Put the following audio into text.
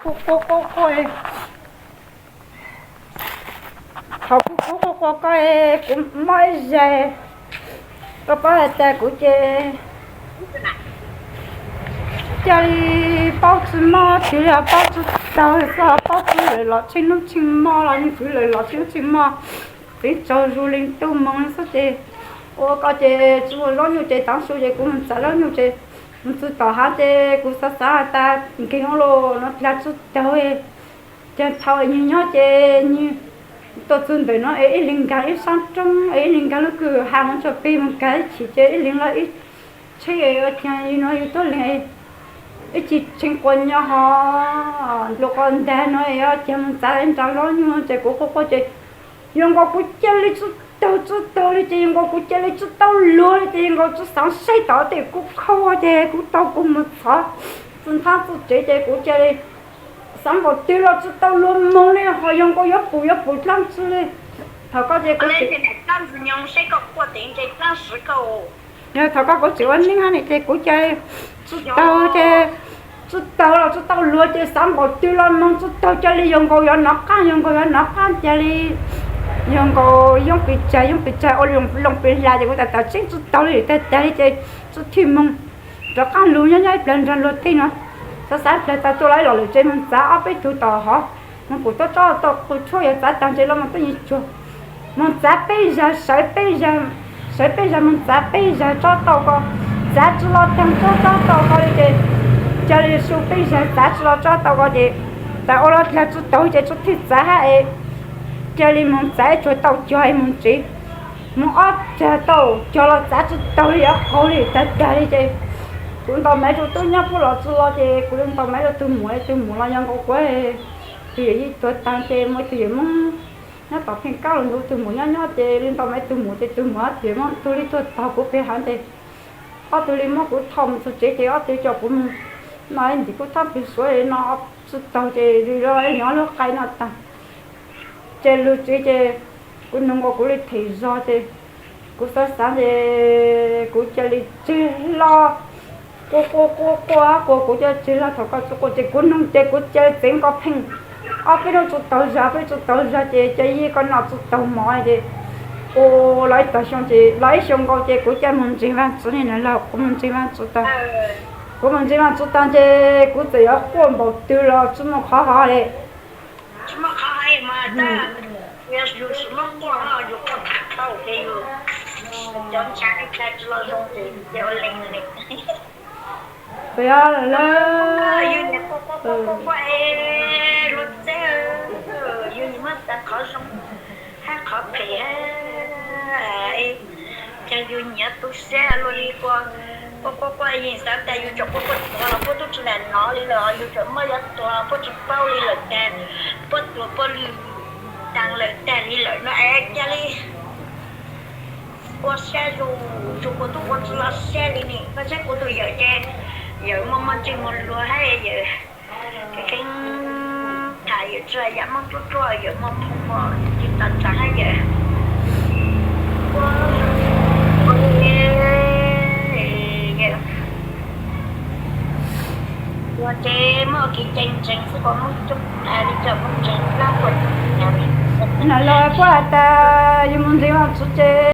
Quaj quaj quaj quaj, thaum kuv quaj quaj quaj koj, kuv mob ib zais, koj paub hais tias kuv ces cia li paub tsis mob, cia li paub tsis taug xwb, paub tsis lawm los tsheej hnub tsheej hmo los yeej tsis lawm los tsheej hnub tsheej hmo, txiv tsaug zug li ntuj moog li xwb ces ua koj ces tsis muaj zaub nyuj ces tav su ces kuv mus txav zaub nyuj ces mus txog tom hav ces kuv xav xav has tas nkeeg ua luaj no dlaag tsis taug, ces thaum nws nyob ces nws tuaj txug ntawm no es ib leeg nkaag ib sab roob es ib leeg nkaag lub kwj ha mus tso peg mus nkaag ib chim ces ib leeg los ib tsheb, ua caag yug no yug tuab leeg ib chim tsheej quas nyo ho nplua quas ntag no, ua caag mus txav ib nrab zaub nyuj ces kuv quaj quaj ces yuav nkaus kuv cia li tsis taug tsis taug li ces yuav nkaus kuv cia li tsis tau luag li ces yuav nkaus tsis xaav saib tom tej kuv khau ces kuv tau kuv mus txhov txug nthab txug tsev ces kuv cia li xaav npaum twg los tsis tau luag moog li ho yuav nkaus yuav pum yuav pum dlaab tsi li. Thaum koj ces kuv tsis, thaum koj kuv tsis ua neeb hab ni ces kuv cia li tsis taug ces tsis taug los tsis tau luag ces xaav npaum twg los moog tsis taug cia li yuav nkaus yuav nov qaab yuav nkaus yuav nov qaab cia li yuav nkaus yoob pes tsawg yoob pes tsawg ua loo pes hla ces kuv tas tas tseeb tsis taug li tag tag li ces tsis thij moog rov qaab lug nyob nyob ib plag nrag luag tej no. Xav xav plag tas tuaj lawm los lawm ces moog txav ob peb tug tom hov, moog pum tuab tsob tau qw tshuab yuav txav taag ces los moog tuab yeej tsuag. Moog txav peb zag sawv peb zag, sawv peb zag moog txav peb zag tsob tau ko, txav tsis los taag tsob tsob tau ko li ces cia li su peb zag txav tsis los tsob tau ko ces tas ua los dlaag tsis taug ces tsis thij txav hab es cia li moog txav ib tsuag tau cog es moog tsev. Moog ob tsuag tau cog los txav tsis taug li yuav qaug li tag tag li ces kuv ntaus maiv rau tub nyob pub los tsis los ces kuv ntaus maiv rau tug muam, tug muam los yog nkaus kuv tug yawm yij tuag taag ces muaj tug yawm moob nyob tom pheej kaab los nrug tug muam nyob nyob ces li ntaus maiv tug muam ces tug muam ob tug yawm moob tug li tuag tog kuv pem hav ces ob tug li muab kuv thauj mus txug tsev ces ob tug coj kuv mus no ib ntim kuv thab plig suav no tsis taug ces lug lug ib leeg ob lub qai no taag. Ces lug tsev ces kuv noog ua kuv li them zog ces kuv xav xav ces kuv cia li tseg hlo, quaj quaj quaj quaj quaj kuv cia li tseg hlo thaum koj tsis quaj ces kuv noog ces kuv cia li txeev koj pheej ob peb hnub tsis taug zog peb tsis taug zog ces cia li koj noj tsis taug mov ces ua los ib tog xyoo ces los ib xyoo nkaus ces kuv cia li mus ntseeg Vaajtswv ni na los kuv mus ntseeg Vaajtswv taag. Kuv mus ntseeg Vaajtswv taag ces kuv txawm yuav quaj npaum twg los tsis muaj qhov hov li. Yus nyiam muab xav qhov zoo hab qhov phem, yog yus nyiam tu siab luaj li ua, quaj quaj quaj yeej xav tas yus tseem quaj quaj tuag los puab tub tsis nam nov li lawm, yus tseem muaj yuav tuag puab tsis paub li lawm tas, puab tuag puab lwj taag lawm tag li lawm no es ca li ua sab zus, zus kuv tub ua tsis los sab li ni. Koj saib kuv tus yawm ces yawm muaj muaj ntsej muag luag hab yawm kheev tham yawm tsis yam muaj ruaj ruaj, yawm muaj phoo muaj tsis tau tsav hab yawm ua ces muaj kev cai ntseeg xwb, kuv muab coj li cov muab ntseeg plab kuv na los puab has tas yus mus ntseeg Vaajtswv ces